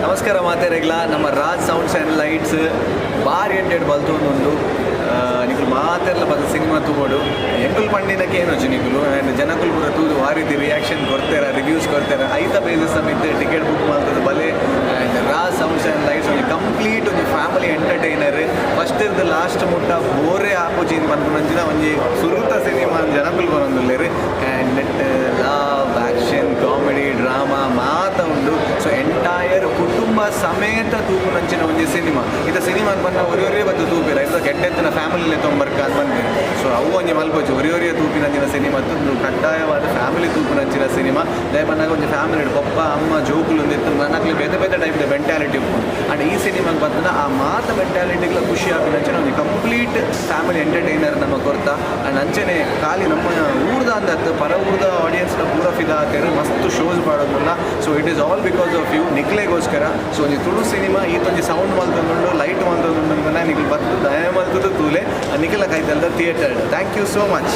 ನಮಸ್ಕಾರ ಮಾತೆರೆಗ್ಲ. ನಮ್ಮ Raj sounds and lights ಬಾರಿ ಎಡ್ಡೆಡ್ ಬಲ್ತೊಂದುಂಡು. ನಿಕುಲು ಮಾತೆರ್ಲ ಬತ್ತ್ ಸಿನಿಮಾ ತೂವೊಡು. ಎಂಕುಲು ಪಂಡಿನಕ್ಕೆ ಏನೊಚ್ಚಿ ನಿಕುಲು ಆ್ಯಂಡ್ ಜನಕುಲು ಪೂರ ತೂದು ವಾ ರೀತಿ ರಿಯಾಕ್ಷನ್ ಕೊರ್ತೆರ, ರಿವ್ಯೂಸ್ ಕೊರ್ತೆರ, ಐತ ಬೇಸಿಸ್ ಮಿತ್ತ್ ಟಿಕೆಟ್ ಬುಕ್ ಮಲ್ತದ ಬಲೆ. And Raj sounds and lights ಒಂಜಿ ಕಂಪ್ಲೀಟ್ ಒಂಜಿ ಫ್ಯಾಮಿಲಿ ಎಂಟರ್ಟೈನರ್. ಫಸ್ಟ್ ಇರ್ದ್ ಲಾಸ್ಟ್ ಮುಟ್ಟ ಬೋರೇ ಆಪುಜಿ ಪನ್ಪುನಂಚಿನ ಒಂಜಿ ಸುರುತ ಸಿನಿಮಾ ಜನಕುಲು ಬರೊಂದುಲ್ಲೆರ್. And net love, action, comedy, drama ಮಾತ ಉಂಡು. ಸೊ ಎಂಟೈರ್ ಕುಟುಂಬ ಸಮೇತ ತೂಪುನಂಚಿನ ಒಂಜಿ ಸಿನಿಮಾ. ಇತ್ತ ಸಿನಿಮಾ ಪನ್ನ ಒರಿ ಒರಿಯೇ ಬತ್ತು ತೂಪೆರ್. ಐತ ಕೆಟ್ಟೆತ್ತಿನ ಫ್ಯಾಮಿಲಿ ತೊಂಬರ್ಕ ಅಂತ ಪನ್ಪೆರ್. ಸೊ ಅವು ಒಂಜಿ ಮಲ್ಪೊಚ್ಚಿ. ಒರಿ ಒರಿಯೇ ತೂಪಿನಂಚಿನ ಸಿನಿಮಾ ಉಂದು. ಕಡ್ಡಾಯವಾದ ಫ್ಯಾಮಿಲಿ ತೂಪಿನಂಚಿನ ಸಿನಿಮಾ. ದಾಯೆ ಪನ್ನಗ ಒಂಜಿ ಫ್ಯಾಮಿಲಿ ಪೊಪ್ಪ, ಅಮ್ಮ, ಜೋಕುಲು ಇತ್ತು ನನಕ್ಲೆ ಬೇತೆ ಬೇತೆ ಟೈಪ್ ಮೆಂಟಾಲಿಟಿ ಉಪ್ಪುಂಡು. ಅಂಡ್ ಈ ಸಿನಿಮಾಗೆ ಬತ್ತನ ಆ ಮಾತ ಮೆಂಟಾಲಿಟಿಗ್ಲ ಖುಷಿ ಆಪಿನಂಚಿನ ಒಂಜಿ ಕಂಪ್ಲೀಟ್ ಫ್ಯಾಮಿಲಿ ಎಂಟರ್ಟೈನರ್ ನಮ್ಮ ಕೊರ್ತ. ಅಂಡ್ ಅಂಚನೆ ಖಾಲಿ ನಮ್ಮ ಊರ್ದ ಅಂದತ್ತು, ಪರ ಊರ್ದ ಆಡಿಯನ್ಸ್ನ ಪೂರ ಫಿದಾ ಆತೆರ್. ಮಸ್ತ್ ಶೋಸ್ ಮಾಡೋದಿಲ್ಲ. So it is all because of you, ನಿಕ್ಲೆಗೋಸ್ಕರ. ಸೊ ಒಂಜಿ ತುಳು ಸಿನಿಮಾ ಈತೊಂಜಿ ಸೌಂಡ್ ಮಲ್ತೊಂದುಂಡು, ಲೈಟ್ ಮಲ್ತೊಂದುಂಡು ಅಂತ ನಿಕ್ಲು ಬತ್ತು ದಯ ಮಲ್ತದ್ದು ತೂಲೆ ನಿಖಿಲ ಕೈತಲ್ದ theatre. Thank you so much.